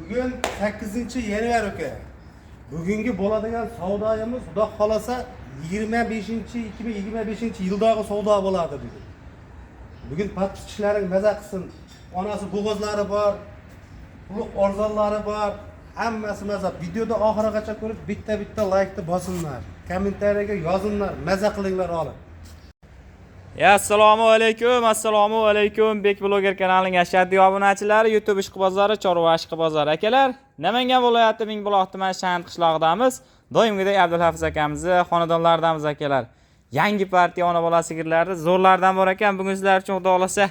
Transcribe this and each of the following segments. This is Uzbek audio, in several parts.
Bugun 8 yanvar aka. Bugungi bo'ladigan savdoyimiz, Xudo xolasa, 25 2025 yildagi savdo bo'ladi bugun. Bugun подписчик laring maza qilsin. Onasi bo'g'ozlari bor, ulug' arzonlari bor. Hammasi maza. Videoda oxirigacha ko'rib, bitta-bitta laykni bosinlar. Kommentariyaga yozinglar, maza qilinglar olib. Ya assalomu alaykum, assalomu alaykum. Bek Bloger kanalining ashaddiy obunachilari, YouTube ishqibozlari, chorva ishqibozlari akalar. Namangan viloyati Mingbuloq tumani Shand qishlog'idamiz. Doimgidek Abdulhafiz akamizni xonadonlaridamiz akalar. Yangi partiya ona bola sigirlarni zo'rlardan bor ekan. Bugun sizlar uchun, Xudo xolasa,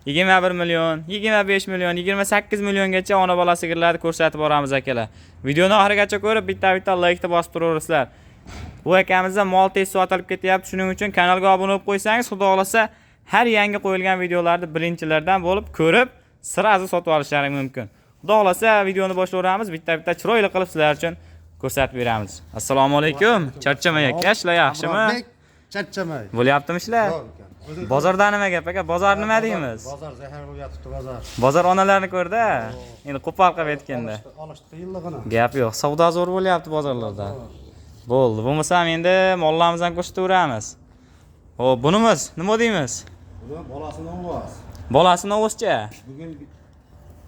21 million, 25 million, 28 milliongacha ona bola sigirlarni ko'rsatib boramiz akalar. Videoni oxirigacha ko'rib, bitta-bitta laykni bosib turaverasizlar. Bu akamizda mol tez sotilib ketyapti. Shuning uchun kanalga obuna bo'lib qo'ysangiz, Xudo xolasa, har yangi qo'yilgan videolarni birinchilardan bo'lib ko'rib, сразу sotib olishlaring mumkin. Xudo xolasa, videoni boshlayveramiz, bitta-bitta chiroyli qilib sizlar uchun ko'rsatib beramiz. Assalomu alaykum. Charchamay aka, ishlar yaxshimi? Abrorбек, charchamay. Bo'lyaptimi ishlar? Zo'r ekan. O'zing- Bozorda nima gap aka? Bozor nima deymiz? Bozor zahar bo'lib yotibdi bozor. Bozor onalarni ko'rda. Endi qo'pol qilib aytganda. Olishdi qiyinlig'ini. Gap yo'q. Savdo zo'r bo'lyapti bozorlarda. Bo'ldi. Bo'lmasam endi mollarimizni ham ko'rsataveramiz. Xo'p, bunimiz nima deymiz? Buni bolasini ovoz. Bolasini ovozcha. Bugun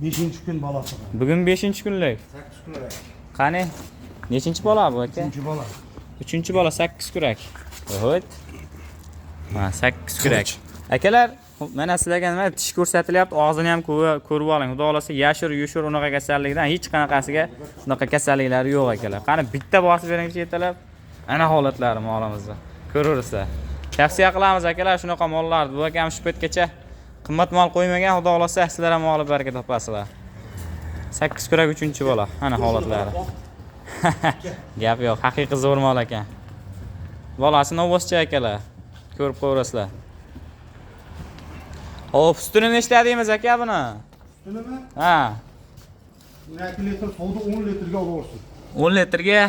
5-kun bolasi. Bugun 5-kunlik. 8 kurak. Qani? Nechinchi bola bu aka? 3 bola. 3 bola, 8 kurak. O't. Ha, 8 kurak. Akalar, mana sizlarga nima tish ko'rsatilyapti, og'zini ham ko'rib oling. Xudo xolasa, yashir, yushur unaqa kasallikdan hech qanaqasiga unaqa kasalliklari yo'q akalar. Qani, bitta bosib beringchi ertalab. Ana holatlari molimizda. Ko'raverasizlar. Tavsiya qilamiz akalar shunaqa mollarni. Bu akam shu paytgacha qimmat mol qo'ymagan, Xudo xolasa, sizlar ham olib baraka topasizlar. 8 kurak, 3 bola. Ana holatlari. Gap yo'q, haqiqiy zo'r mol ekan. Bolasi novvoscha akalar. Ko'rib qo'yaverasizlar. Xo'p, sutini nechta deymiz aka buni? Sutini? Ha. 12 litr sovda, 10 litrga olaversin. 10 litrga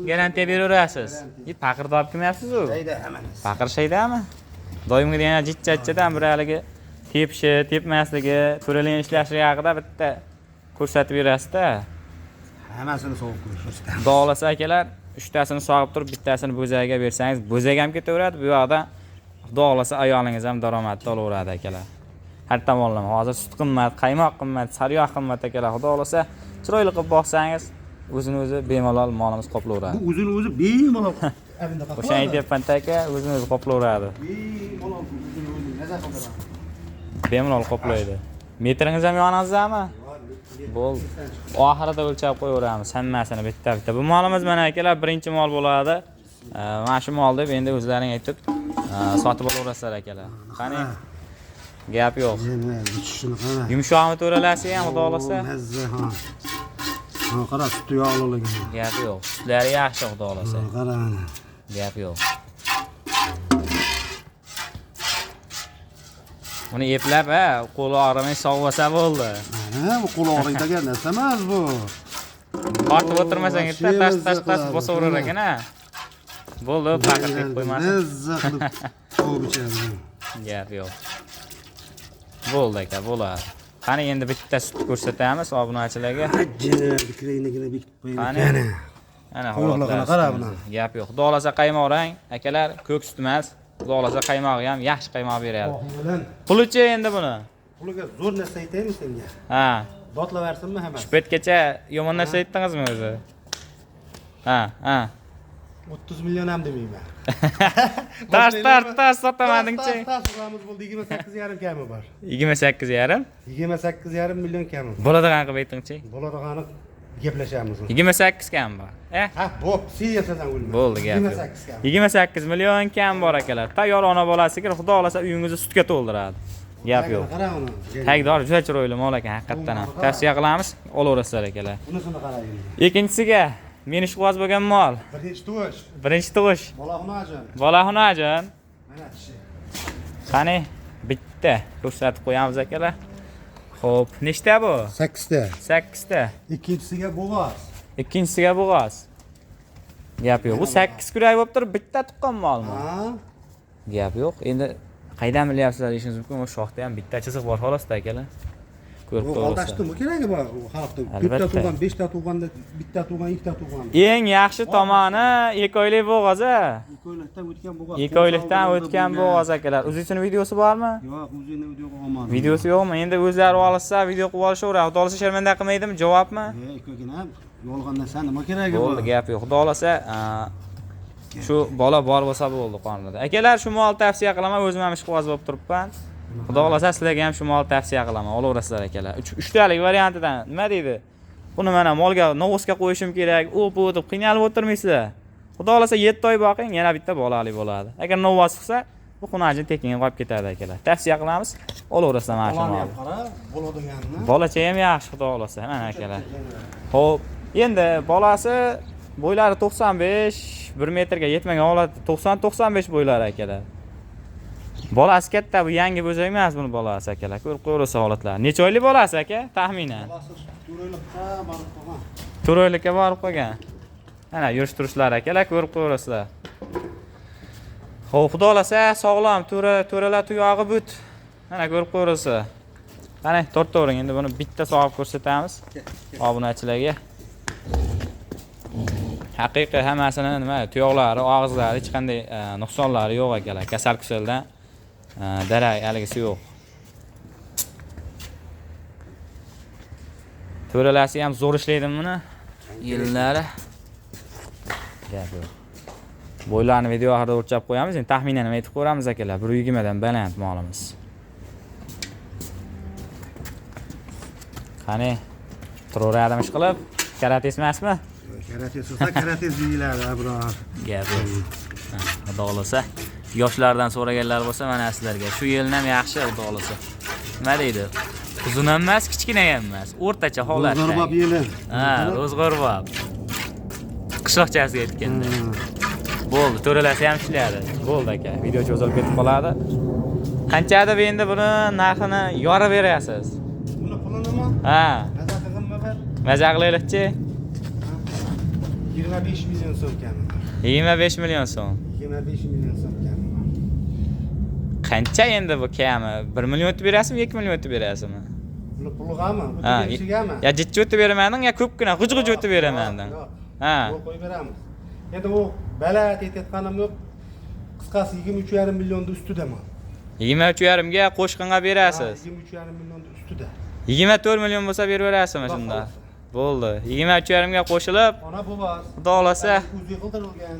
garantiya beraverasiz. E, paqir olib kelmayapsiz-u. Hayda, hammasi. Paqir shaydami? Doimgidek yana jitcha-jitchadan bir haligi tepishi, tepmasligi, to'raling ishlashi haqida bitta ko'rsatib berasiz-da. Hammasini sovib qo'yish. Xudo xolasa akalar, uchtasini sog'ib turib, bittasini bo'zagiga bersangiz, bo'zak ham ketaveradi, bu yoqda Xudo xolasa ayolingiz ham daromadni olaveradi akalar. Har tomonlama. Hozir sut qimmat, qaymoq qimmat, sariyog' qimmat akalar. Xudo xolasa, chiroyli qilib boqsangiz, o'zini o'zi bemalol molimiz qoplayveradi. Bu o'zini o'zi bemalol evinda. O'shani aytyapman aka, o'zini o'zi qoplayveradi. Bemalol o'zini o'zi maza qildiradi. Bemalol qoplaydi. Metringiz ham yoning'izdami? Bo'ldi. Oxirida o'lchab qo'yaveramiz hammasini bitta bitta. Bu molimiz mana akalar birinchi mol bo'ladi. Mana shu mol deb endi o'zlaring aytib, sotib olaverasizlar akalar. Qani? Gap yo'q. Yana tushishini qara. Yumshoqmi to'ralasi ham, Xudo xolasa? Mazza ha. Ha, qara, suti yog'liligini. Gap yo'q. Sutlari yaxshi, Xudo xolasa. Ha, qara mana. Gap yo'q. Uni eplab, ha, qo'li og'rimay sog'vasa bo'ldi. Mana bu qo'l og'riydigan narsa emas bu. Tortib o'tirmasang, Вообще erta tash tash mazza tash qiladi. bosaverar ekan, ha. Bo'ldi, paqir deb qo'ymasin. Mazza qilib sovib ichadi. Gap yo'q. Bo'ldi aka, bo'ladi. Qani, endi bitta sut ko'rsatamiz obunachilarga. Ajib, kirenigini bekitib qo'yaylik. Qani? Yana. Ana Qo'yuqlig'ini holatlari qara sutimizni. buni. Gap yo'q. Xudo xolasa qaymoq rang, akalar, ko'k sut emas. Xudo xolasa qaymog'i ham yaxshi qaymoq beradi. Bilan Pulichi endi buni? Puliga zo'r narsa aytaymi senga? Ha. Dodlaversinmi hammasi? Shu paytgacha yomon narsa aytdingizmi o'zi? Ha, ha. 30 million ham demayman. Tash tash tash sotamadingchi. Tash tash uramiz, bo'ldi, 28,5 kami bor. 28,5. 28,5 million kami. Bo'ladigan qilib aytingchi. Bo'ladiganini gaplashamiz. 28 kam bor. Eh? Ha, bo'p, sen yasasan o'lma. Bo'ldi, gap yo'q. 28 kam. 28 million kam bor akalar. Tayyor ona bolasiga, Xudo xolasa, uyingizni sutga to'ldiradi. Gap yo'q. Qara uni. Tagdor juda chiroyli mol ekan haqiqatdan ham. Tavsiya qilamiz, olaverasizlar akalar. Unisini qara endi. Ikkinchisiga meni ishqiboz bo'lgan mol. Birinchi tug'ish. Birinchi tug'ish. Bola xunajon. Bola xunajon. Mana tishi. Qani, bitta ko'rsatib qo'yamiz akalar. Xo'p, nechta bu? 8 ta. 8 ta. Ikkinchisiga bo'g'oz. Ikkinchisiga bo'g'oz. Gap yo'q. Bu 8 kurak bo'lib turib bitta tuqqan molmi? Ha? Gap yo'q. Endi qaydan bilyapsizlar deyishingiz mumkin. U shoxda ham bitta chiziq bor xolosda akalar. Ko'rib Bu qo'yasiz. aldashdimi keragi bor u xalqda. Albatta. 4ta tug'an, 5ta tug'anda, bitta tug'an, ikkita tug'an. Eng yaxshi tomoni 2 oylik bo'g'oz a. 2 oylikdan o'tgan bo'g'oz. 2 oylikdan o'tgan bo'g'oz akalar. Uzisini videosi bormi? Yo'q, o'zini videoga olmadim. Videosi yo'qmi? Endi o'zlari olsa video qilib olishaveradi. Xudo xohlasa sharmanda qilmaydimi? Javobmi? Ikkigina yolg'on narsa nima keragi bor? Bo'ldi, gap yo'q. Xudo xohlasa shu bola bor bo'lsa bo'ldi qornida. Akalar, shu mol tavsiya qilaman, o'zim ham ishqiboz bo'lib turibman. Xudo xohlasa sizlarga ham shu mol tavsiya qilaman. Olaverasizlar akalar. Uchtalik variantidan nima deydi? Buni mana molga novosga qo'yishim kerak, u bu deb qiynalib o'tirmaysizlar. Xudo xohlasa 7 oy boqing, yana bitta bolali bo'ladi. Agar novvos chiqsa, bu xunajin tekinga qolib ketadi akalar. Tavsiya qilamiz, olaverasizlar mana shu Bolani ham molni. qara, bo'ladiganini. Bolacha ham yaxshi, xudo xohlasa, mana akalar. Xo'p, endi bolasi bo'ylari 95, 1 metrga yetmagan holatda 90-95 bo'ylari akalar. Bolasi katta, bu yangi bo'zak emas buni bolasi akalar. Ko'rib qo'yaverasiz holatlarni. Necha oylik bolasi aka? Taxminan. Bolasi 4 oylikqa borib qolgan. 4 oylikka borib qolgan. Mana yurish turishlari akalar, ko'rib qo'yaverasizlar. Xo'p, xudo xohlasa sog'lom, to'ralar tuyog'i but. Mana ko'rib qo'yaverasizlar. Qani, tortavering, endi buni bitta sog'ib ko'rsatamiz obunachilarga. Haqiqiy hammasini nima tuyoqlari, og'izlari hech qanday nuqsonlari yo'q akalar. Kasal kusaldan darak haligisi yo'q. To'ralasi ham zo'r ishlaydi buni. Yillari. Gap yo'q. Bo'ylarni video oxirida o'lchab qo'yamiz. Endi taxminan aytib ko'ramiz akalar. 1.20 dan baland molimiz. Qani, turaveradimi ish qilib? Karate emasmi? Karate sursa karate deyiladi, abror. Gap yo'q. Xudo xohlasa, yoshlardan so'raganlar bo'lsa, mana sizlarga shu yilni ham yaxshi, xudo xohlasa. Nima deydi? Uzun ham emas, kichkina ham emas, o'rtacha holatda. Ro'zg'orbop yili. Ha, ro'zg'orbop. Qishloqchasiga aytganda. Bo'ldi, to'ralasi ham ishladi. Bo'ldi aka, video cho'zilib ketib qoladi. Qancha deb endi buni narxini yorib berasiz? Buni puli nima? Ha. Maza qilginmi bir? Maza qilaylikchi. 25 million so'm kami. 25 million so'm. 25 million so'm kami. Qancha endi bu kami? 1 million o'tib berasizmi, 2 million o'tib berasizmi? Buni pulg'ami? Bu Ha, berishigami? Ya jiddiy o'tib beraman, ya ko'pgina g'uj-g'uj o'tib beraman. Yo'q. Ha. Yo'l qo'yib beramiz. Endi u baland aytayotganim yo'q. Qisqasi 23,5 millionni ustida mol. 23,5 ga qo'shqinga berasiz. 23,5 millionni ustida. 24 million bo'lsa beraverasizmi Xudo shunda? xohlasa. Bo'ldi. 23,5 ga qo'shilib, Ona bo'g'oz. Xudo xohlasa O'zi qildirilgan.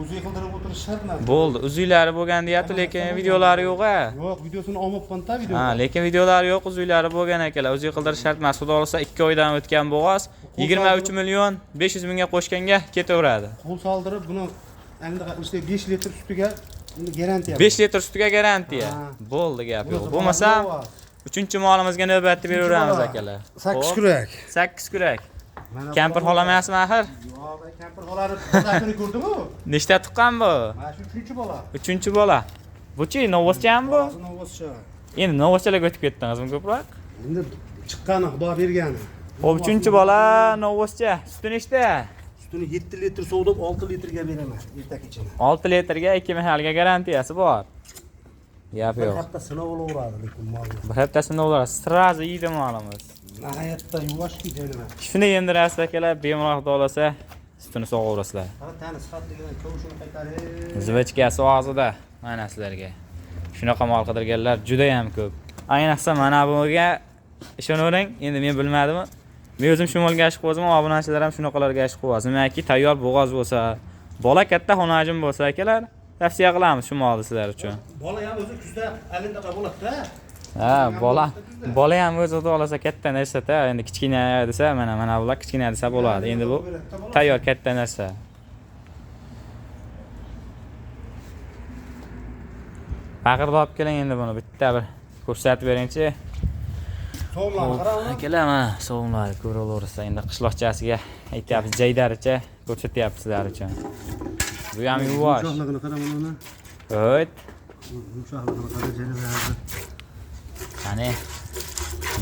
O'zi qildirib o'tirish shart emas. bo'ldi. Uzuylari bo'lgan deyapti, lekin videolari yo'q-a. Yo'q, videosini olmabman-da video. Ha, lekin videolari yo'q, uzuylari bo'lgan akalar. Uzuy qildirish shart emas. Xudo xohlasa 2 oydan o'tgan bo'g'oz 23 million 500 mingga qo'shganga ketaveradi. Qo'l soldirib buni endi işte 5 litr sutiga buni garantiya. 5 litr sutiga garantiya. Ha. Bo'ldi, gap yo'q. Bunisi Bo'lmasam bo'g'oz. 3-molimizga navbatni beraveramiz akalar. 8 Xo'p, kurak. 8 kurak. Mana Kampir bu- xola emasmi axir? Yo'q, kampir xolani bolasini ko'rdimi? Nechta tuqqan bu? Mana shu 3-bola. 3-bola. Buchi novvoschami bu? Bolasi novvoscha. Endi novvoschalarga o'tib ketdingizmi ko'proq? Endi chiqqani Xudo bergani. Xo'p, 3-bola novvoscha. Suti nechta? Sutini 7 litr sovdib 6 litrga beraman erta kechini. 6 litrga 2 mahalga garantiyasi bor. Gap Bir yo'q. hafta sinov olaveradi lekin molni. Bir hafta sinov olaveradi. Sразу yeydi molimiz. Nihoyatda yuvoshki jonivor. Shuni yendirasiz akalar, bemalol xudo xohlasa sutini sog'averasizlar. Qara tani sifatligidan kovushini qaytarib. Zvichkasi og'zida mana sizlarga. Shunaqa mol qidirganlar juda ham ko'p. Ayniqsa mana bunga ishonavering, endi men bilmadim. Men o'zim shu molga ishqibozman, obunachilar ham shunaqalarga ishqiboz. Nimaki tayyor bo'g'oz bo'lsa, bola katta xonajim bo'lsa akalar, tavsiya qilamiz shu molni sizlar uchun. Bola ham o'zi kuzda alindaqa bo'ladi-da. Ha, bola ham o'zi xudo xohlasa katta narsa-da, endi kichkina desa, mana bular kichkina desa bo'ladi. Endi bu tayyor katta narsa. Baqirib olib keling endi buni bitta bir ko'rsatib beringchi. So'mlarni qara uni. Akalar, mana sovunlarni ko'raversa, endi qishloqchasiga aytyapmiz, jaydaricha ko'rsatyapmiz sizlar uchun. Bu ham yuvosh. Yumshoqligini qara buni. O'yt. Yumshoqligini qara jonivorni. Qani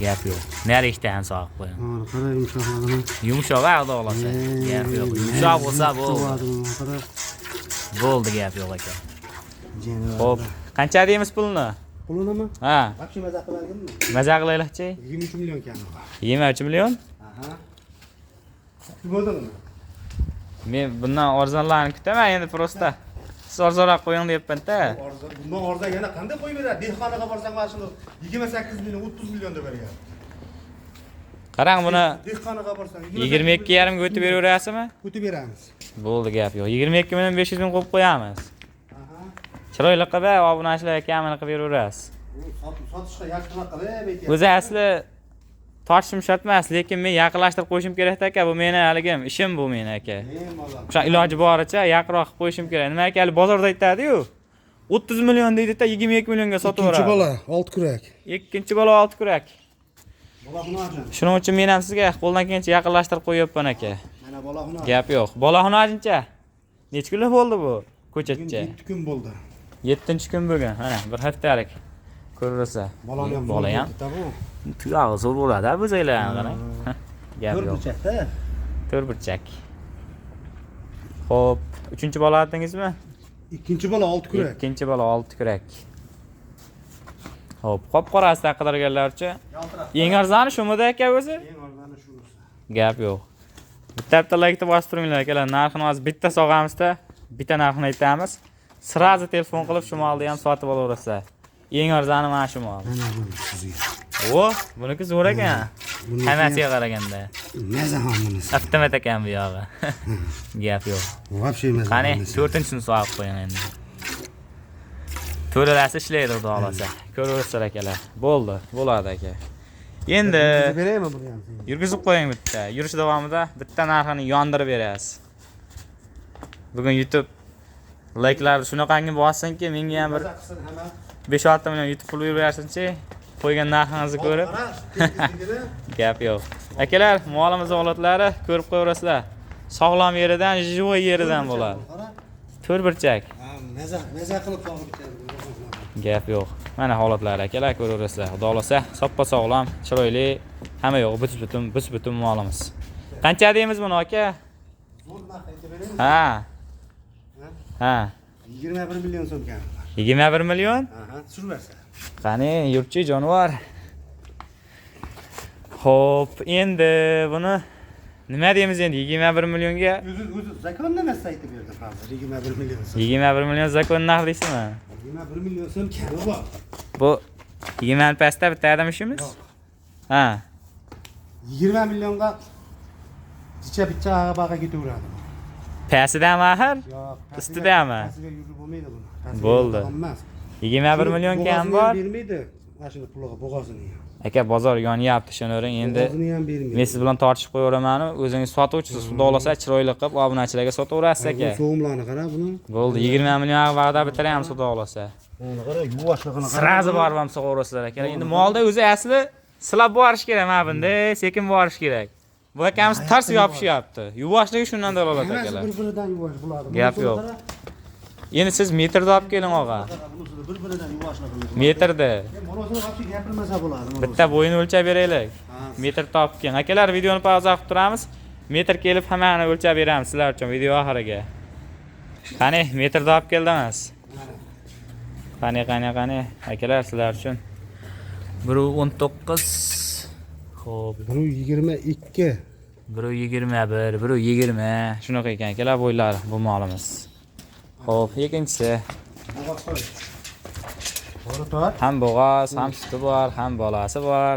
gap yo'q. Narikda ham sog'ib qo'ying. Mana qara yumshoqligini. Yumshoq xudo xohlasa. Gap yo'q. Yumshoq bo'lsa bo'ldi. Qara. Bo'ldi, gap yo'q aka. Jonivorlar. Xo'p, qancha deymiz pulni? Pulini? Ha. Вообще maza qiladimi? Maza qilaylikchi. 23 million kami bor. 23 million? Aha. Kutmadingmi? Men bundan arzonlarni kutaman endi просто. Siz arzonroq qo'ying deyapman-da. Arzon, bundan arzon yana qanday qo'yib beradi? Dehqonaga borsang mana shuni 28 million, 30 million deb bergan. Qarang buni Dehqonaga borsang 22,5 ga o'tib beraverasizmi? O'tib beramiz. Bo'ldi, gap yo'q. 22 million 500 ming qo'yib qo'yamiz. Aha. Chiroyli qilib, obunachilarga kamini qilib beraverasiz. U sotishga yaxshiroq qilib aytyapti. O'zi asli tortishim shart emas, lekin men yaqinlashtirib qo'yishim kerak aka, bu meni haligim, ishim bu meni aka. Bemalol. O'sha iloji boricha yaqinroq qilib qo'yishim kerak. Nima aka, hali bozorda aytadi-yu. 30 million deydi-da, 22 millionga sotaveradi. Ikkinchi bola 6 kurak. Ikkinchi bola 6 kurak. Bola hunarjon. Shuning uchun men ham sizga qo'ldan kelgancha yaqinlashtirib qo'yyapman aka. Mana bola hunar. Gap yo'q. Bola hunarjincha. Necha kunlik bo'ldi bu ko'chatcha? 7 kun bo'ldi. 7-kun bugun. Mana bir haftalik. Ko'raversa. Bolani ham bola ham bu. tuyog'i zo'r bo'ladi, bu zaylarni qarang. Gap To'rt yo'q. burchakda. To'rt burchak. Xo'p, uchinchi bola aytdingizmi? Ikkinchi bola 6 kurak. Ikkinchi bola 6 kurak. Xo'p, qop-qorasida qidirganlar uchun Yaltiroq. eng arzoni shumida aka o'zi? Eng arzoni shunisi. Gap yo'q. Bitta bitta laykni bosib turinglar akalar. Narxini hozir bitta sog'amizda, bitta narxini aytamiz. Sразу telefon qilib shu molni ham sotib olaverasizlar. Eng arzoni mana shu mol. Mana buni sizga. O, buniki zo'r ekan. Buniki Hammasiga qaraganda. Maza ham bunisi. Avtomat ekan bu yog'i. Gap yo'q. Вообще maza. Qani, bunisi. to'rtinchisini sog'ib qo'ying endi. To'ralasi ishlaydi xudo xohlasa. Ko'raverasizlar akalar. Bo'ldi, bo'ladi aka. Endi Yurgizib beraymi buni ham senga? yurgizib qo'ying bitta. Yurish davomida bitta narxini yondirib berasiz. Bugun YouTube layklarni shunaqangi bossinki, menga ham bir Maza qilsin hamma. 5-6 million YouTube pul bersinchi, qo'ygan narxingizni ko'rib, Qara, tekisligini. gap yo'q. Akalar, molimiz holatlari ko'rib qo'yaverasizlar. Sog'lom yeridan, живой yeridan bo'ladi. Qara. To'rt burchak. Ha, maza, maza qilib sog'ib ichadi. Gap yo'q. Mana holatlari akalar ko'raverasizlar. Xudo xohlasa, soppa sog'lom, chiroyli, hamma yo'q, bus-butun, bus-butun molimiz. Qancha deymiz buni aka? Zo'r narx aytib beraymi? Ha. Ha. 21 million so'm kami bor. 21 million? Aha, tushirversa. Qani, yurchi jonivor. Xo'p, endi buni nima deymiz endi 21 millionga? O'zi o'zi закон nimasi aytib berdi hozir 21 million so'm. 21 million закон narx deysizmi? 21 million so'm kami bor. Bu 20 pastda bitadimi ishimiz? Yo'q. Ha. 20 millionga jicha bitta ag'a bag'a ketaveradi. Pastidami axir? Yo'q, Ustidami? Pastiga yurib bo'lmaydi buni. Pastiga Bo'ldi. yurib emas. 21 million kam Bo'g'ozini ham bor. Bermaydi. Mana shuni puliga bo'g'ozini ham. Aka, bozor yonyapti, ishonavering. Endi Bo'g'ozini ham bermaydi. men siz bilan tortishib qo'yaveraman, o'zingiz sotuvchisiz, xudo xohlasa chiroyli qilib obunachilarga sotaverasiz aka. So'mlarni qara buni. Bo'ldi, 20 million va'da bitiramiz xudo xohlasa. Uni qara, yuvoshlig'ini qara. Sразу borib ham sog'averasizlar aka. Endi molda o'zi asli silab borish kerak, mana bunday sekin borish kerak. Bu akamiz tars yopishyapti. Yuvoshligi shundan dalolat Hammasi akalar. bir-biridan yuvosh bularni. Gap Bunisini yo'q. qara, Endi siz metrda olib keling og'a. qara, bunisini bir-biridan yuvoshlig'ini. Metrda. Bunisini вообще gapirmasa bo'ladi. Bunisini. Bitta bo'yini o'lchab beraylik. Ha, Metr topib keling. Akalar, videoni pauza qilib turamiz. Metr kelib hammani o'lchab beramiz sizlar uchun video oxiriga. Qani, metrda olib keldimiz. mana. Qani, qani, qani. Akalar, sizlar uchun 1.19. Xo'p, 1.22. 1.21, 1.20 shunaqa ekan akalar bo'ylari bu molimiz. Xo'p, ikkinchisi Bo'g'oz qo'y. To'g'ri tor. ham bo'g'oz, ham suti bor, ham bolasi bor.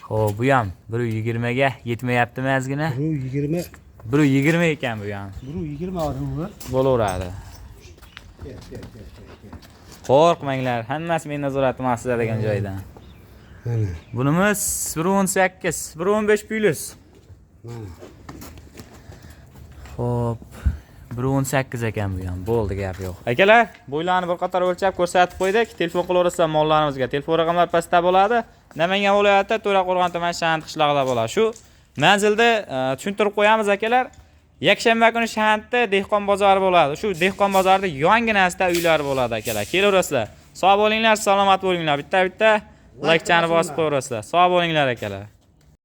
Xo'p, bu ham 1.20 ga yetmayaptimi ozgina? 1.20. 1.20 ekan bu ham. 1.20 oruvi. Bo'laveradi. Kel, kel, kel, kel, kel. Qo'rqmanglar, hammasi men nazoratim ostida degan joydan. Mana, Bunimiz 1.18, 1.15 plus. mana. Xo'p, 1.18 ekan bu ham. Bo'ldi, gap yo'q. Akalar, bo'ylarni bir qator o'lchab ko'rsatib qo'ydik. Telefon qilaverasizlar mollarimizga. Telefon raqamlari pastda bo'ladi. Namangan viloyati To'raqo'rg'on tuman Shant qishlog'ida bo'ladi. Shu manzilda tushuntirib qo'yamiz akalar. Yakshanba kuni Shantda dehqon bozori bo'ladi. Shu dehqon bozorida yonginasida uylar bo'ladi akalar. Kelaverasizlar. Sog' bo'linglar, salomat bo'linglar. Bitta-bitta laykchani bosib qo'yaverasizlar. Sog' bo'linglar akalar.